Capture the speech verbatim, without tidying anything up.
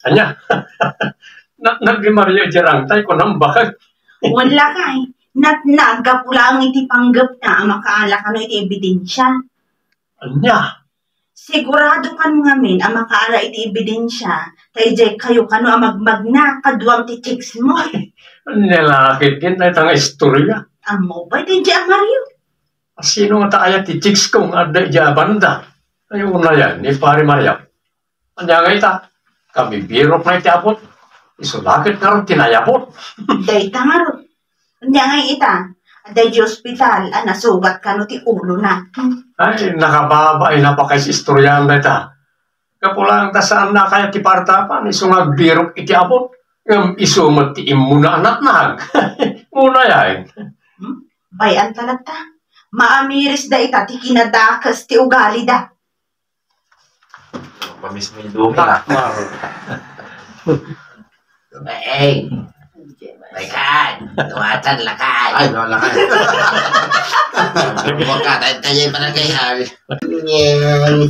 Ania? Na, nagdi Maria idiay rangtay, kunam bakag. Wen lakay, natnag gapu laeng iti panggepna a makaala kano iti ebidensia. Ania? Sigurado kano ngamin a makaala iti ebidensia, ta idiay kayo kano a magmagna, kaduam ti chicks mo. Ania la ketdi dayta nga istorya? Ammo pay ti idiay a Mario. Sino nga ta aya ti chicks ko nga adda idiay a banda? Ay, unayen, ni Pare Mario. Ania nga ita? Kabibirokna iti abut. Isu la ket ngarud ti naay abut. Dayta ngarud. Ania nga ita? Adda idiay ospital a nasugat kano ti ulona. Ay, nakababain a pakay ti istoryan dayta. Gapu laeng ta saanna kayat ti partapan, isu nga agbirok iti abut. Ngem isu met ti immuna a natnag. Unayen. Hmm? Bay-an talaga ta. Maamiris dayta ti kinadakes ti ugalida. Pamismi dumi, ah. Takmar. Baeng. Baikad. Tuwatan lakay. Ay, no, lakay. Buka, tayo, tayo, barangay hall. Yan.